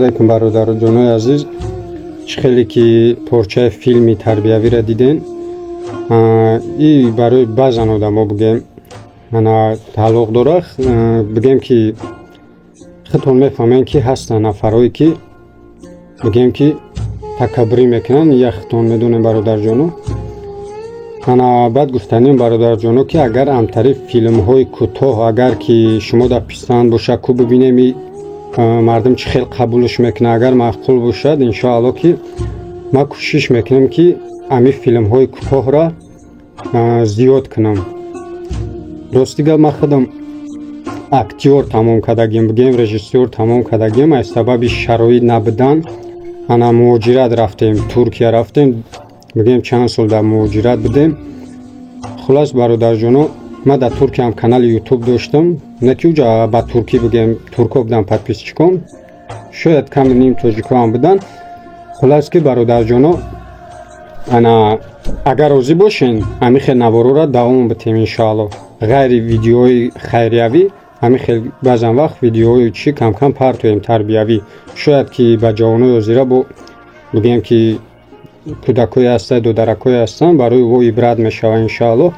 Алайкум, бародару ҷонои азиз. Чӣ хеле ки порчаи филми тарбиявиро диден, и барои баъзан одамо, бигем, ана тааллуқ дорад. Бигем, ки худтон мефаҳмем, ки ҳастанд нафарое, ки, бигем, ки такаббурӣ мекунанд. Я худтон медонем, бародарҷоно. Ана баъд гуфтанем, бародарҷоно, ки агар амтари филмҳои кӯтоҳ, агар ки шумо дар писанд боша, ку бибинем, мардум чӣ хел қабулш мекунад. Агар маъқул бошад, иншоалло, ки ман кӯшиш мекунем, ки ами филмҳои кӯтоҳра зиёд кунам. Рости гап, ман худам актёр тамом кардагим, бигем, режиссёр тамом кардагим. Аз сабаби шароит набудан ана муҳоҷират рафтем, Туркия рафтем, бигем, чанд сол дар муҳоҷират будем. Хулас, бародарҷоно, ман дар Туркиям канали Ютуб доштам, не ки уҷа ба туркӣ, бигем, турко будам подписчиком, шояд ками ним тоҷикоам буданд. Хулас, ки бародарҷоно, ана агар розӣ бошен, ҳамин хел наворора давом битем, иншоалло. Ғайри видеои хайриявӣ, ҳамин хел баъзан вақт видеои чӣ камкам партоем, тарбиявӣ. Шояд ки ба ҷавонои ҳозира, бо бигем, ки кӯдакҳое ҳастанд, додаракҳое ҳастанд, барои во ибрат мешавад, иншоалло.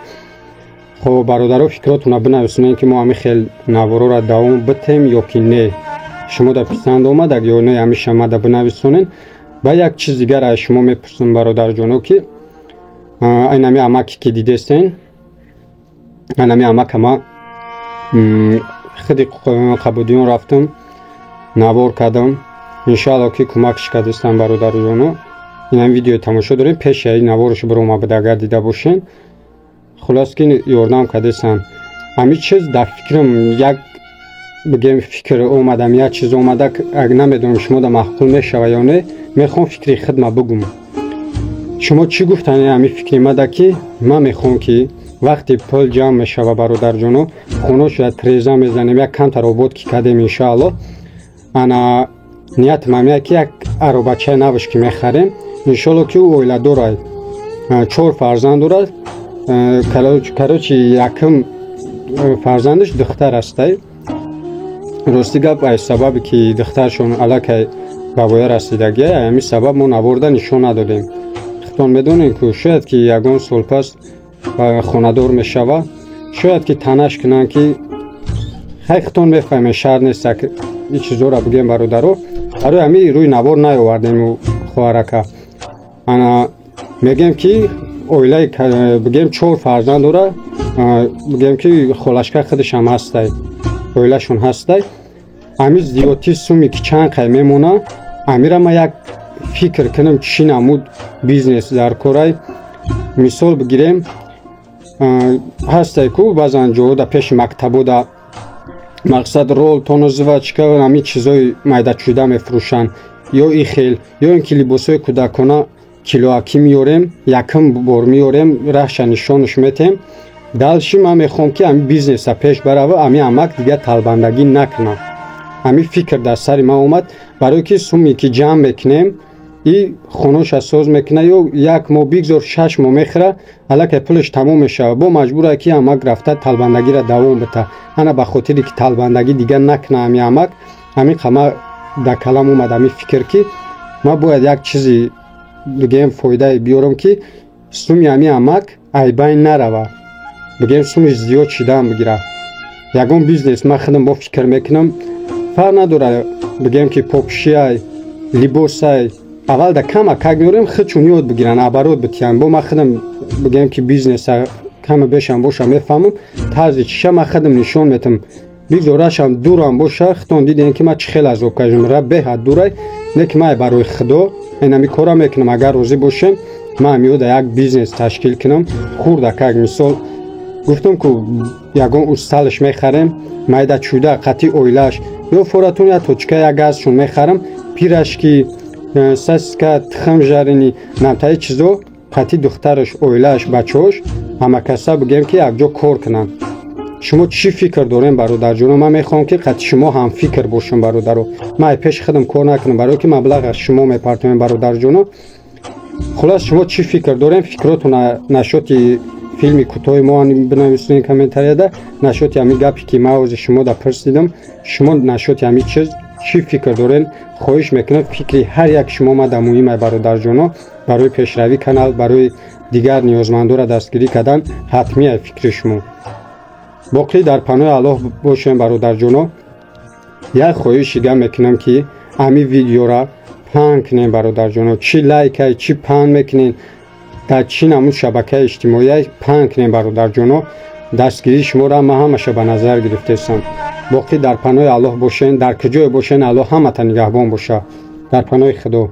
Хоб, бародаро, фикротонро бинависонед, ки мо ҳамин хел наворора давом битем ё ки не. Шумо дар писанд омад ё не, ҳамиша мада бинависонед. Ва як чиз дигар аз шумо мепурсам, бародарҷоно, ки айнами амаке ки дидестен, айнами амака ма худи Қабудиён рафтам, навор кардам. Иншоалло, ки кӯмакш кардистам, бародарҷоно. Инам видеои тамошо дорем, пеши наворш биромад, агар дида бошен. Хулос, ки ёрдам кардистам. Ҳамин чиз дар фикрам як, бигем, фикр омадам, як чиз омада, намедонам, шумо да маъқул мешава ё не. Мехоҳам фикри худма бигум. Шумо чӣ гуфтани ҳамин фикри мада, ки ман мехоҳам, ки вақте пул ҷамъ мешава, бародарҷоно, хоношо треза мезанем, як камтар обод ки кардем, иншоалло, ана ниятам ҳамия, ки як аробачаи навш ки мехарем, иншоалло, ки ӯ оиладорад, чор фарзанд дорад. Короче, якум фарзандаш духтар астай. Рости гап, аз сабабе ки духтаршон аллакай ба воя расидагия, ҳамин сабаб мо наворда нишон надодем. Худтон медонем, ку шояд ки ягон сол пас хонадор мешава, шояд ки танаш кунанд, ки хай, худтон мефаҳмед, шаҳр нест ин чизоро бигем, бародаро. Барои ҳамин рӯи навор наёвардем хоҳарака. Ана мегем, ки оилаи, бигем, чор фарзанд дора, бигем, ки холашка худашам ҳастай, оилашон ҳастай. Ҳамин зиёдтӣ суми ки чанд қай мемона, амира ма як фикр кунам, чӣ намуд бизнес дар корай. Мисол бигирем, ҳастай ку баъзан ҷоҳо пеши мактабода, мақсад, ролл, тонозивачка, ҳамин чизои майдачӯда мефурӯшанд, ё и хел, ё ин ки либосҳои кӯдакона килоакӣ меёрем, якум бор меёрем, раҳша нишонаш метем. Дальше ман мехоҳам, ки ҳамин бизнеса пеш барава, ҳамин амак дигар талбандагӣ накунам. Ҳамин фикр дар сари ман омад, барое ки суме ки ҷамъ мекунем, и хоноша соз мекуна, ё як моҳ, бигзор 6 моҳ мехӯра, аллакай пулаш тамом мешава, бо маҷбура, ки амак рафта талбандагиро давом бита. Ана ба хотире ки талбандагӣ дигар накуна ҳамин амак, ҳамин қама дар калам омад ҳамин фикр, ки ман бояд як чизи, бигем, фоидае биёрам, ки суми ҳамин амак айбайн нарава, бигем, суми зиёд шидаам бигира. Ягон бизнес ман худам бо фикр мекунам, фарқ надорад, бигем, ки попшиай, либосай, аввал да кама как меорем, худшон ёд бигиранд, оборот битиҳанд. Бо ман худам, бигем, ки бизнеса кама бешам боша мефаҳмам, тарзи чиша ман худам нишон метам. Бигзорашам дурам боша. Худтон дидем, ки ман чӣ хел азоб кашидам, ра беҳад дурай, не ки ман барои Худо инами кора мекунам. Агар розӣ бошем, ман ҳамиёда як бизнес ташкил кунам хурда как. Мисол гуфтам, ку ягон усталаш мехарем, майда чӯда, қатъи оилааш, ё форатун як точка, як газшон мехарам, пирожки, сосиска, тухм жареный, намтаи чизо, қатъи духтараш, оилааш, бачаҳош, ҳамакаса, бигем, ки якҷо кор кунанд. Шумо чӣ фикр дорем, бародарҷоно? Ман мехоҳам, ки қатъи шумо ҳамфикр бошам, бародаро. Ман ай пеши худам кор накунам, барое ки маблағ аз шумо мепартоем, бародарҷоно. Хулас, шумо чӣ фикр дорем? Фикротона нашоти филми кӯтоҳи мо бинависонед комментарияда, нашоти ҳамин гапе ки ман ҳозир шумо да пурсидам. Шумо нашоти ҳамин чиз. Чӣ фикр дорен? Хоҳиш мекунам, фикри ҳар як шумо мада муҳимай, бародарҷоно. Барои пешравии канал, барои дигар ниёзмандоро дастгирӣ кардан ҳатмия фикри шумо. Боқӣ дар паноҳи Аллоҳ бошем, бародарҷоно. Як хоҳиш дига мекунам, ки ҳамин видеора паҳн кунем, бародарҷоно. Чӣ лайкай, чӣ паҳн мекунен, дар чӣ намуд шабакаи иҷтимоия паҳн кунем, бародарҷоно. Дастгирии шуморо ман ҳамаша ба назар гирифтесам. Боқӣ дар паноҳи Аллоҳ бошен. Дар куҷое бошен, Аллоҳ ҳамата нигаҳбон боша. Дар паноҳи Худо.